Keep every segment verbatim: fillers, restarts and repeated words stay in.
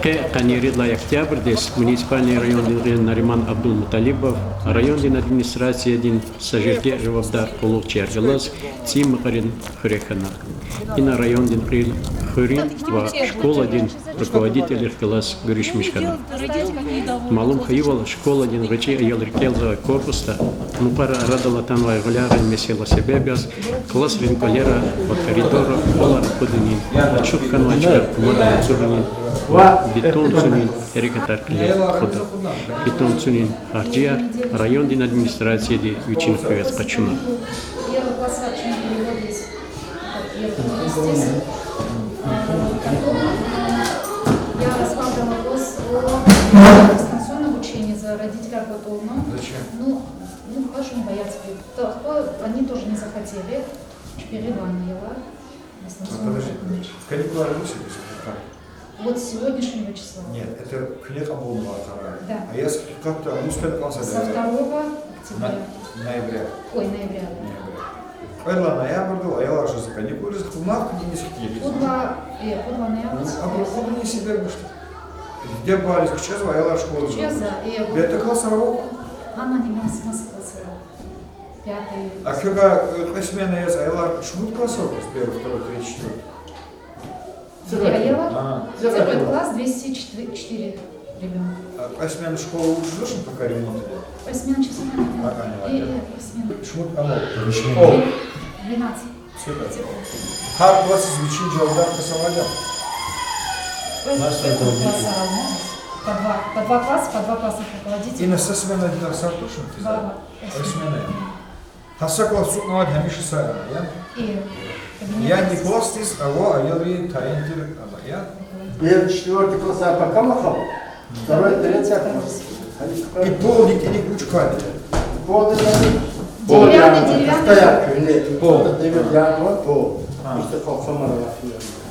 Къе къанни ирид лагьай октябрдиз муниципальный райондин гъил Нариман Абдулмуталибов райондин администрациядин са жерге жавабдар къуллугъчияр галаз цӀийи Мукьварин хуьре хьана. Ина райондин гъил хуьруьн ва школадин руководителрихъ галаз гуьруьшмиш хьана. Малум хьайивал, школадин гъвечӀи аял рикӀелзавай корпусда мукьвара арадал атанвай гъиляйрин месэла себеб яз классрин кӀвалера ва коридорра къвалар акъудунин, ачух хьанвай чка умудан ацукьунин ва бетон цунин гьерекатар кьиле тухуда. Бетон цунин харжияр райондин администрацияди вичин хивез къачуна. Как первый, естественно. Э, потом, э, я рассматривала вопрос о дистанционном обучении за родителя готовно. Зачем? Ну, ну, хъвазвай, боятся, говорит. То, то они тоже не захотели. Чпи гъиле ана, я ва. А, подожди, подожди. Каникулар вучиз? Вот с сегодняшнего числа. Нет, это куьне кьабулнавай къарар. Да. А я с хикъатда мус къведа кӀанзавайди? Со второго октября. На-, ноября. Ой, ноября, да. Ноября. Кьвед лагьай ноябрдал аялар жезва каникулриз, хъумахъ куьн иниз хьтин. Пуд лагьай, э, пуд лагьай ноябрь. Ну, абуру кьабулни себеб мишта. Диде-бубайриз кичӀезва аялар школадиз. КичӀезва, э, бетта классар ава. Ана, не мас, мас классар ава. Пятый. А квевай, э, кьве смена яз аялар шумуд классар ава, с первого, второго, третьего, четвёртого? Аялар? А. Первый класс, двести четыре ребёнка. А кьве смена школа вуж жезвачни, пока ремонт ийида? Кьве смена число. Пока не варя. Э, э, кьве смена. Шумуд ама? О. Двенадцать. Супер. Гьар классдиз вичин жавабдар кас авайди я? Кьве, кьве класс ава. По два, по два класса, по два классных руководителя. Ина са смена дидахъ сад тушни? Ва, ва. Кьве смена я. Гьа са класс ацукьнавайди гьамиша сад я? И кабинет. Яни классдиз ава аялрин тайин тир ама, я? Первый, четвёртый класс, а пока махал. Второй, третий класс. И пол дикӀиник вуч квайди? Пол деревянный, деревянный. Тахтаяр куьгьне. Пол. Тахта девир янва, пол. А. Иште къалхан ава.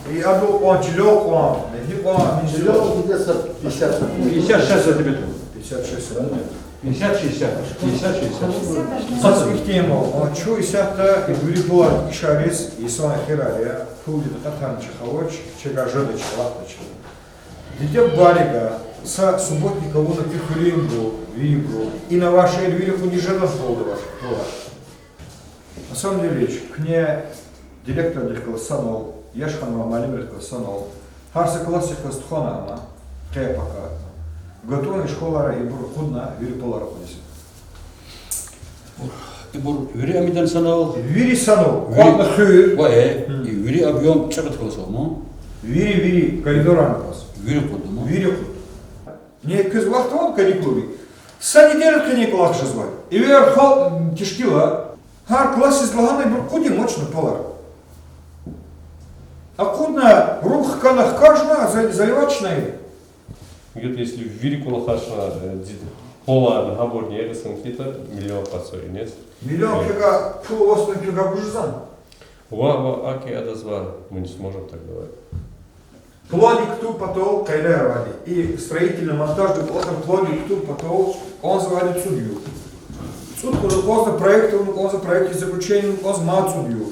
И абуру кьван, чилел кьван, гьикьван, чилел кьван, где-то пятьдесят. Пятьдесят шесть сантиметров. Пятьдесят шесть сантиметров. Пятьдесят, шестьдесят, пятьдесят, шестьдесят. Саз ихьтин ама, чун исятда и вири пулар дишариз, инсан эхирар я, пулдин кьатӀани чахъ авач, чавай жедач, алахъдач. Диде-бубайрикай са субботник авуна куь хуьруьнбуру, вирибуру, ина ваш эр вири кьуд жеда пулдавай, пулар. На самом деле, куьне директордихъ галаз санал, яш хьанвай муаллимрихъ галаз санал, гьар са классдихъ галаз тухвана ама, къе-пака, готовый школайра ибур акъудна, вири пулар акъудиз. Ибур вири амидан санал? Вири санал. Вири. КьватӀна хуьр. Ва, э, и вири объём чакъи галаз ама? Вири, вири, коридорар галаз. Вири кьуд ама? Вири кьуд. Ни квез вахт авани каникулрин? Са неделя къене кӀвалах жезвай. Эвер халкь тешкила, гьар классдиз лагьана ибур кьуд я, мачна пулар. Акъудна, руг хкана, хкажна, за-, заливать чна я. Где-то если вири кӀвалахар чна, э, ди-, пуларни, гьабурни эгъиз хьайитӀа, миллион къацу иниз. Миллион квекай пул аватӀани квекай гуз жезва? Ва, ва, аки адаз ва, мы не сможем так давать. Плодик ту патал къейдавайди. И строительно-монтажный кӀвалахар плодик ту патал кӀанзавайди цӀуд югъ. ЦӀуд кӀанзава, кӀанзава проект, кӀанзава проект, заключение кӀанзава мад цӀуд югъ.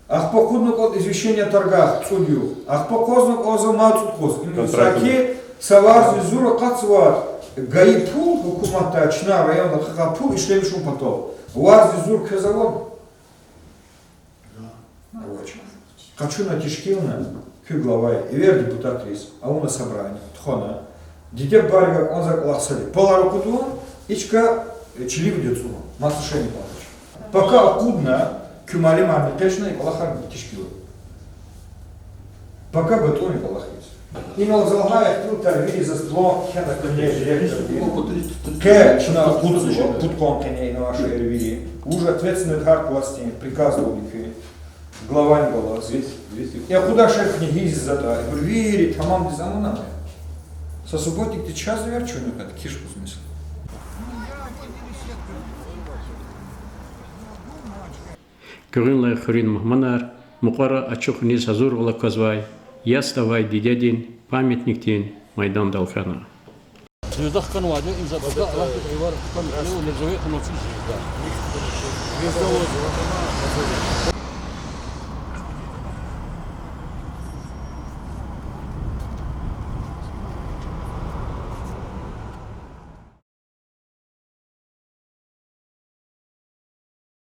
Ахпа кьудна кӀанзава извещение о торгах цӀуд югъ. Ахпа кӀанзава, кӀанзава мад цӀуд кӀанзава. Контракт. Саки са варз зур акъатзава ГАИ пул, гьукуматдай чна районда хкахьай пул ишлемишун патал. Варз зур квез ава? Авач. Къачуна, тешкилна куь главай, эвер депутатриз, авуна собрание, тухвана. Диде-бубайрикай кӀанзавай кӀвалах сад я. Пулар акъудун, и чка, э, чилив децӀун. Маса шейни кӀанзавач. Пока акъудна, куь муаллимарни экъечӀна, и кӀвалахар тешкилна. Пока готовый кӀвалах яз. Инал за лагьай ихтилатар вири заз план кхьена куьне директорди. Къе чна акъудзава, пуд къван къене ина ваш эр вири. Вуж ответственный гьар классдин, приказвалди куьн. Главани галаз. Вис, вис. Я акъудай шей куьне гьиз затӀа, ибур вири тамамдиз амунани? Са субботникди чаз вер чуьнуьхъ киш кузмис. Гуьгъуьнлай хуьруьн мугьманар мукьвара ачухуниз гьазурвал аквазвай ясдавай дидедин памятникдин майдандал хьана. Дуьздахъ хьанвайди, им за пата, Аллагьдин эвер хьана, нержавейкъуначиз жезда.